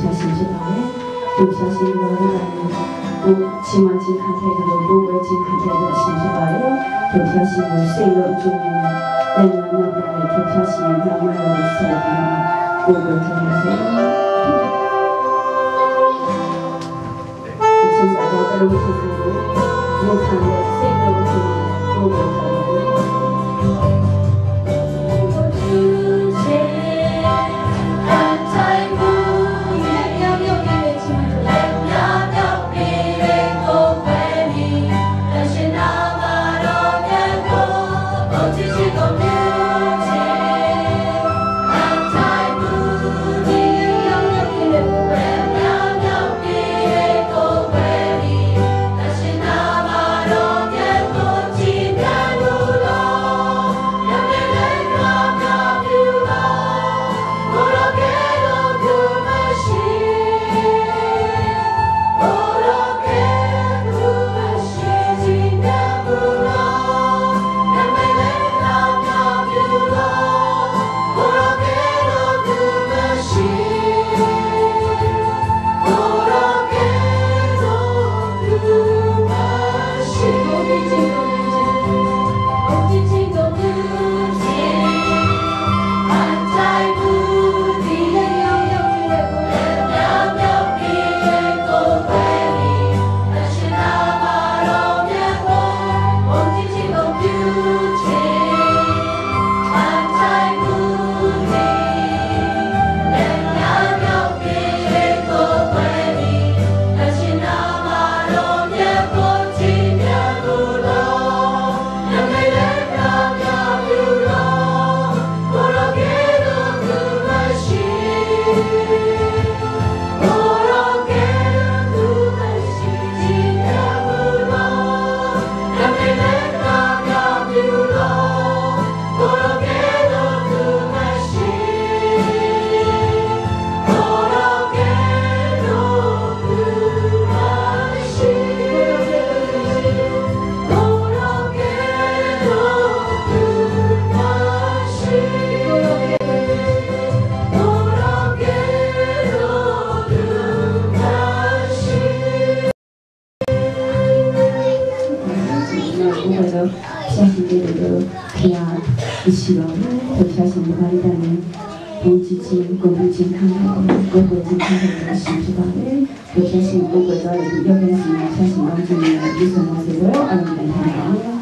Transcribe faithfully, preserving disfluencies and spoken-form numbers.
ထင်ရှားခြင်းဖြစ်ပါတယ်။ ထင်ရှားခြင်းရောဂါနဲ့ကိုယ်ချီးမွမ်းခြင်းခံထိုက်သလို ကိုယ်ပွဲခြင်းခံထိုက်သောအခြင်းဖြစ်ပါတယ်။ ထင်ရှားခြင်းကိုစိတ်လုံးအကျဉ်းနဲ့လက်ညှိုးနှောက်နှောက်နဲ့ ထင်ရှားခြင်းရဲ့ညမတော်ကိုဆက်ပြီးတော့ကိုယ်ပွဲခြင်းရစေ။ အချင်းစာတော့တလုံးဖြစ်စေလို့ဝန်ခံတဲ့စိတ်လုံးအကျဉ်းနဲ့ကိုယ်ပွဲခြင်းရစေ။ Thank you. ကိုယ်ချစ်ခြင်း၊ ဂုဏ်ပြုခြင်း၊ ခံယူခြင်း၊ ကိုယ်ကိုယ်ခြင်းခံယူခြင်းရှိဖြစ်ပါတယ်။ ကိုယ်ချစ်ခြင်းကိုယ်ကိုယ်စားလို့ ရောက်တဲ့စီမံချက်ရှင်ကောင်းခြင်းနဲ့ ပြည့်စုံပါစေလို့ အလုံးစုံပါ